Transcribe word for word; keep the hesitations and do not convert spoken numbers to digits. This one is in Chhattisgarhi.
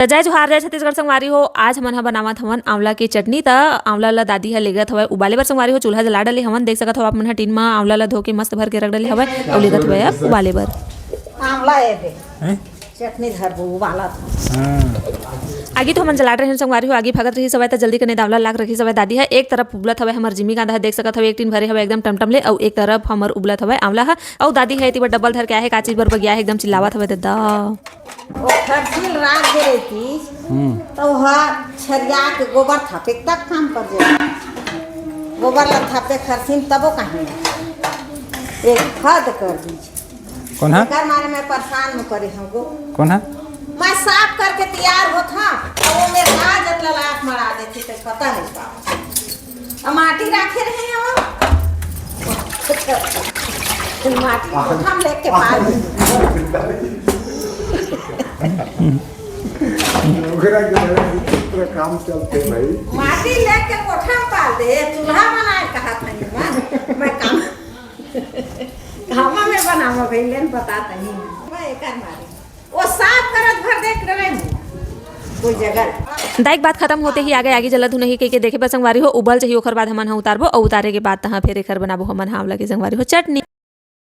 त जय जोहार, जय छत्तीसगढ़ संगवारी हो। आज हमन ह बनावत हवन आंवला के चटनी। त आंवला ल दादी ह लेगत हवय उबाले बर संगवारी हो। चूल्हा जला डले हवन, देख सकत हव आप मन ह टीन म आंवला ल धो के मस्त भर के रख डले हवय अउ लेगत हवय अब उबाले बर। आंवला ए दे। हैं? चटनी धरबो उबालत। हाँ। आगी तो हमन जलात रहिन संगवारी हो, आगी भगत रहिस हवय त जल्दी कने आंवला लाग रहिस हवय। दादी ह एक तरफ उबलत हवय, हमर जिमी कांदा ह देख सकत हव एक टीन भरे हवय एकदम टमटम ले, अउ एक तरफ हमर उबलत हवय आंवला ह, अउ दादी ह एती बर डब्बल धर के आहे, का चीज बर बगिया हे एकदम चिल्लावत हवय ददा। ओ खरसिल राख दे रहितिस, हम्म। त ओहा छरिया के गोबर थपेक तक काम कर जाए। गोबर ल थपे खरसिन तबो कहीं एक हद कर दीजिए। कौन है? एकर मारे मैं परेशान में करे हूँ गो। कौन है? मैं साफ करके तैयार होत हाँ, तो वो मेरे का जतला लाख मरा देती तो पता नहीं पावा। अब माटी रखे रहे हैं वो। माटी को हम लेके पाल ओकरा के पूरा काम चलते भाई। माटी लेके कोठा में पाल दे, चूल्हा बनाए कहा था मैं, मैं काम, घामा में बनावा भाई, लेन बता तही। मैं एकर मारे। वो साफ करत भर देख रहे हैं। कोई जगह। दाई के बात खत्म होते ही आगे आगी जलत धुन ही कहिके देखे बर संगवारी हो, उबल जही, ओखर बाद हमन ह उतारबो, अउ उतारे के बाद तहाँ फेर एखर बनाबो हमन ह आंवला के संगवारी हो चटनी।